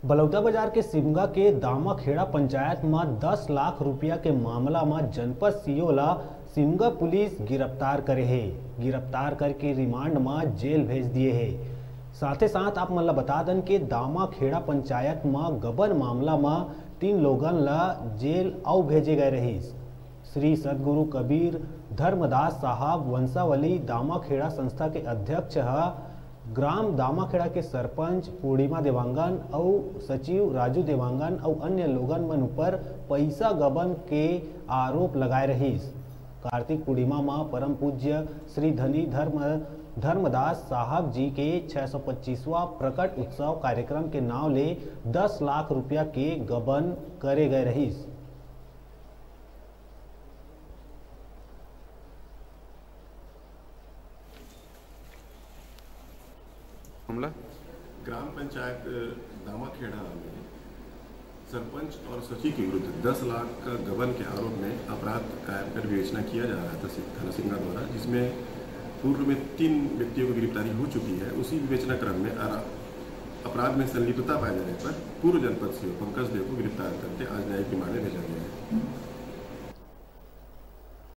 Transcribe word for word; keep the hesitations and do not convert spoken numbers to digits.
बलौदाबाजार के सिमगा के दामाखेड़ा पंचायत म दस लाख रुपया के मामला म जनपद सीओ ला सिमगा पुलिस गिरफ्तार करे हे। गिरफ्तार करके रिमांड म जेल भेज दिए हे। साथे साथ आप मन ला बता दन के दामाखेड़ा पंचायत म गबन मामला म तीन लोगन ला जेल अउ भेजे गए रहिस। श्री सतगुरु कबीर धर्मदास साहब वंशावली दामाखेड़ा संस्था के अध्यक्ष ह ग्राम दामाखेड़ा के सरपंच पूर्णिमा देवांगन अउ सचिव राजू देवांगन अउ अन्य लोगन मन ऊपर पैसा गबन के आरोप लगाए रहिस। कार्तिक पूर्णिमा म परम पूज्य श्री धनी धर्म धर्मदास साहब जी के छह सौ पच्चीसवां प्रकट उत्सव कार्यक्रम के नाव ले दस लाख रुपया के गबन करे गए रहिस। मामला ग्राम पंचायत दामाखेड़ा में सरपंच और सचिव के विरुद्ध दस लाख का गबन के आरोप में अपराध कायम कर विवेचना किया जा रहा था सि- थाना सिमगा द्वारा, जिसमें पूर्व में तीन व्यक्तियों की गिरफ्तारी हो चुकी है। उसी विवेचना क्रम में आरा- अपराध में संलिप्तता पाए जाने पर पूर्व जनपद सीओ पंकज देव को गिरफ्तार करके आज न्यायिक रिमांड में भेजा गया है।